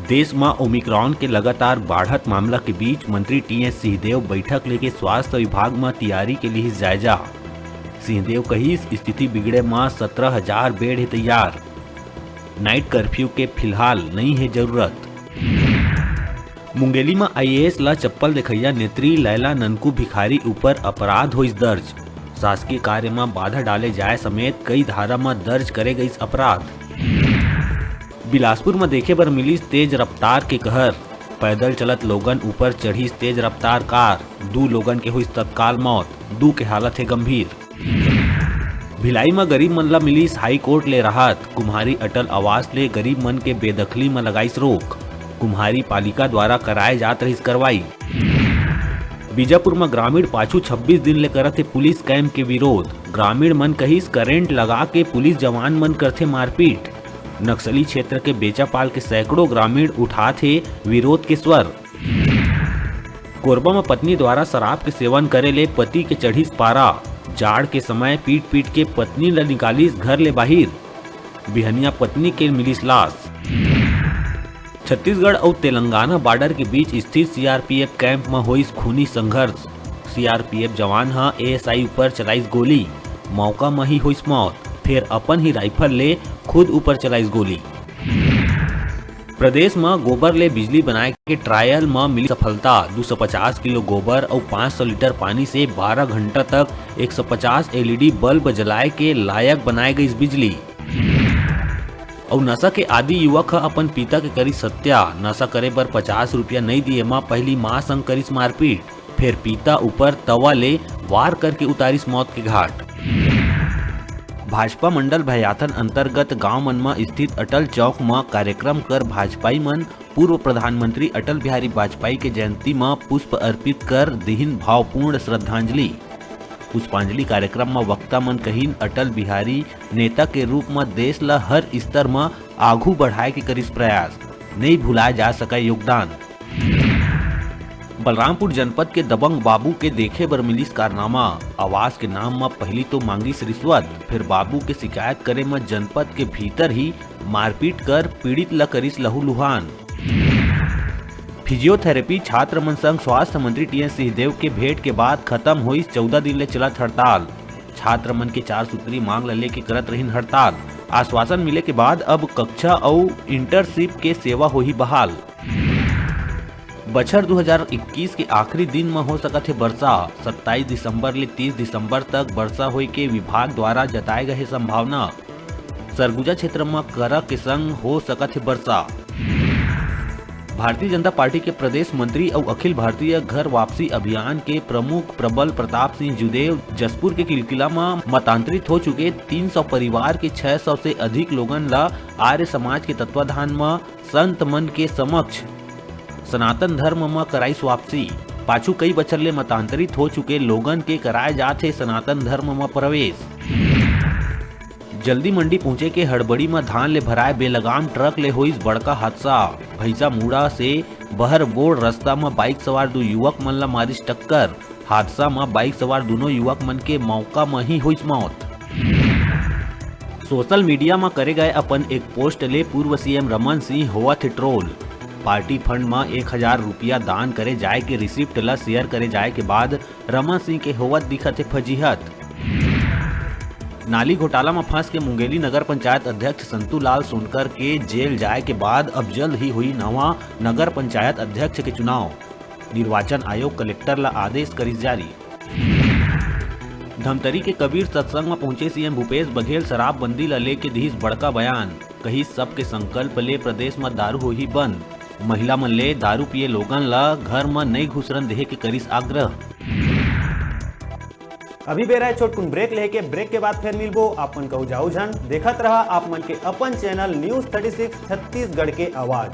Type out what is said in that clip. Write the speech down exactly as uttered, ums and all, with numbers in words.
देश म ओमिक्रॉन के लगातार बाढ़त मामला के बीच मंत्री टीएस सिंहदेव बैठक लेके स्वास्थ्य विभाग म तैयारी के लिहिस जायजा। सिंहदेव कहिस, स्थिति बिगड़े म सत्रह हजार बेड हे तैयार। नाइट कर्फ्यू के फिलहाल नइ हे जरूरत। मुंगेली म आईएएस ला चप्पल देखइया नेत्री लैला ननकू भिखारी ऊपर अपराध होइस दर्ज। शासकीय कार्य म बाधा डाले जाय समेत कई धारा म दर्ज करे गइस अपराध। बिलासपुर म देखे बर मिलिस तेज रफ्तार के कहर। पैदल चलत लोगन ऊपर चढ़िस तेज रफ्तार कार, दू लोगन के होइस तत्काल मौत, दू के हालत हे गंभीर। भिलाई म गरीब मन ला मिलिस हाई कोर्ट ले राहत, कुम्हारी अटल आवास ले गरीब मन के बेदखली म लगाइस रोक, कुम्हारी पालिका द्वारा कराए जात रहिस कार्रवाई। बीजापुर म ग्रामीण पाछू छब्बीस दिन ले करत हे पुलिस कैंप के विरोध, ग्रामीण मन कहिस करंट लगा के पुलिस जवान मन करथे मारपीट। नक्सली क्षेत्र के बेचापाल के सैकड़ों ग्रामीण उठात हे विरोध के स्वर। कोरबा म पत्नी द्वारा शराब के सेवन करे ले पति के चढ़िस पारा, जाड़ के समय पीट-पीट के पत्नी ल निकालिस घर ले बाहिर। बिहनिया पत्नी के मिलिस लाश। छत्तीसगढ़ अउ तेलंगाना बॉर्डर के बीच स्थित सीआरपीएफ कैंप म होइस खूनी संघर्ष। सीआरपीएफ जवान ह एएसआई ऊपर चलाइस गोली, मौका म ही होइस मौत, फेर अपन ही राइफल ले खुद ऊपर चलाइस गोली। प्रदेश म गोबर ले बिजली बनाए के ट्रायल म मिली सफलता। दू सौ पचास किलो गोबर अउ पाँच सौ लीटर पानी से बारह घंटा तक एक सौ पचास एलईडी बल्ब जलाए के लायक बनाए गइस बिजली। अउ नशा के आदी युवक ह अपन पिता के करिस हत्या। नशा करे बर पचास रुपया नइ दिए म पहिली मां संग करिस मारपीट, फेर पिता ऊपर तवा ले वार करके उतारिस मौत के घाट। भाजपा मंडल भैयाथन अंतर्गत गांव मन म स्थित अटल चौक म कार्यक्रम कर भाजपाई मन पूर्व प्रधानमंत्री अटल बिहारी वाजपेयी के जयंती म पुष्प अर्पित कर दिहिन भावपूर्ण श्रद्धांजलि। पुष्पांजलि कार्यक्रम म वक्ता मन कहिन, अटल बिहारी नेता के रूप म देश ल हर स्तर म आघू बढ़ाए के करिस प्रयास, नइ भुलाए जा सकय योगदान। बलरामपुर जनपद के दबंग बाबू के देखे बर मिलिस कारनामा। आवास के नाम म पहिली तो मांगिस रिश्वत, फेर बाबू के शिकायत करे म जनपद के भीतर ही मारपीट कर पीड़ित ल करिस लहूलुहान। फिजियोथेरेपी छात्र मन संग स्वास्थ्य मंत्री टीएस सिंहदेव के भेंट के बाद खत्म होइस चौदह दिन ले चलत हड़ताल। छात्र मन के चार सूत्री मांग ल लेके करत रहिन हड़ताल। आश्वासन मिले के बाद अब कक्षा अउ इंटर्नशिप के सेवा होही बहाल। बछर दू हज़ार इक्कीस के आखिरी दिन म हो सकत हे बरसा। सत्ताईस दिसंबर ले तीस दिसंबर तक बरसा होय के विभाग द्वारा जताए गए हे संभावना। सरगुजा क्षेत्र म करा के संग हो सकत हे बरसा। भारतीय जनता पार्टी के प्रदेश मंत्री अउ अखिल भारतीय घर वापसी अभियान के प्रमुख प्रबल प्रताप सिंह जुदेव जशपुर के किलकिला म मतांतरित हो चुके तीन सौ परिवार के छह सौ से अधिक लोगन ल आर्य समाज के तत्वाधान म संत मन के समक्ष सनातन धर्म म कराइस वापसी। पाछू कई बछर ले मतांतरित हो चुके लोगन के कराए जात हे सनातन धर्म म प्रवेश। जल्दी मंडी पहुंचे के हड़बड़ी म धान ले भराए बेलगाम ट्रक ले होइस बड़का हादसा। भैंसामुड़ा से बहरबोड़ रस्ता म बाइक सवार दू युवक मन ल मारिस टक्कर। हादसा म बाइक सवार दूनों युवक मन के मौका म ही होइस मौत। सोशल मीडिया म करे गए अपन एक पोस्ट ले पूर्व सीएम रमन सिंह होवत हे ट्रोल। पार्टी फंड म एक हजार रुपया दान करे जाए के रिसिप्ट ल शेयर करे जाए के बाद रमन सिंह के होवत दिखत हे फजीहत। नाली घोटाला म फंस के मुंगेली नगर पंचायत अध्यक्ष संतू लाल सोनकर के जेल जाए के बाद अब जल्द ही हुई नवा नगर पंचायत अध्यक्ष के चुनाव। निर्वाचन आयोग कलेक्टर ल आदेश करिस जारी। धमतरी के कबीर सत्संग म पहुंचे सीएम भूपेश बघेल शराबबंदी ल लेके दिहिस बड़का बयान। कहिस, सबके संकल्प ले प्रदेश म दारू होही बंद। महिला मन ले दारू पिए लोगन ल घर म नइ घुसरन देहे के करिस आग्रह। अभी बेरा हे छोटकुन ब्रेक लेहे के। ब्रेक के बाद फेर मिलबो। आप मन कहू जाऊ झन, देखत रहा आप मन के अपन channel news thirty six Chhattisgarh के आवाज।